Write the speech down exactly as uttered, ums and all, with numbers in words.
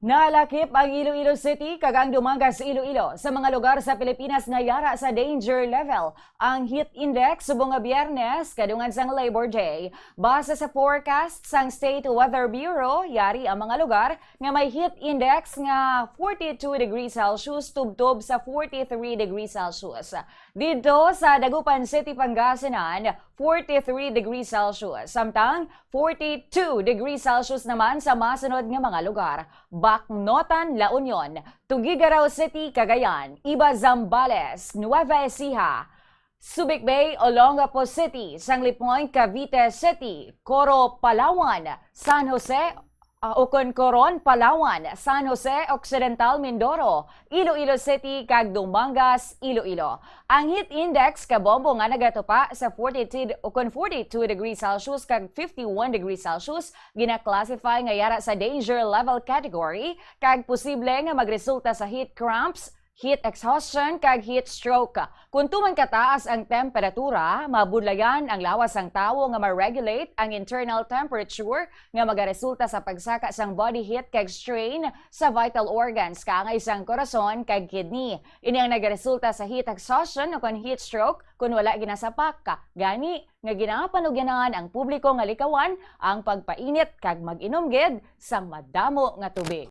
Nalakip ang Iloilo City kag ang Dumangas, Iloilo sa mga lugar sa Pilipinas nga yara sa danger level ang heat index subong nga Biyernes, kadungan sang Labor Day. Base sa forecast sang State Weather Bureau, yari ang mga lugar nga may heat index nga forty-two degrees Celsius tubtob sa forty-three degrees Celsius. Didto sa Dagupan City, Pangasinan, forty-three degrees Celsius, samtang forty-two degrees Celsius naman sa masunod nga mga lugar: Bacnotan, La Union, Tuguegarao City, Cagayan, Iba, Zambales, Nueva Ecija, Subic Bay, Olongapo City, Sanglipoy, Cavite City, Coro, Palawan, San Jose, ah, ukon Coron, Palawan, San Jose Occidental, Mindoro, Iloilo City, kag Dumangas, Iloilo. Ang heat index kabombo nga nagatupa sa forty-two ukon forty-two degrees Celsius kag fifty-one degrees Celsius gina-classify nga yara sa danger level category kag posible nga magresulta sa heat cramps, heat exhaustion, kag heat stroke. Kon tuman kataas ang temperatura, mabudlayan ang lawas sang tawo nga ma-regulate ang internal temperature nga magaresulta sa pagsaka sang body heat kag strain sa vital organs, kaangay sang korason kag kidney. Ini ang nagaresulta sa heat exhaustion ukon heat stroke kon wala ginasapak. Gani nga ginapanugyanan ang publiko nga likawan ang pagpainit kag mag-inom gid sang madamo nga tubig.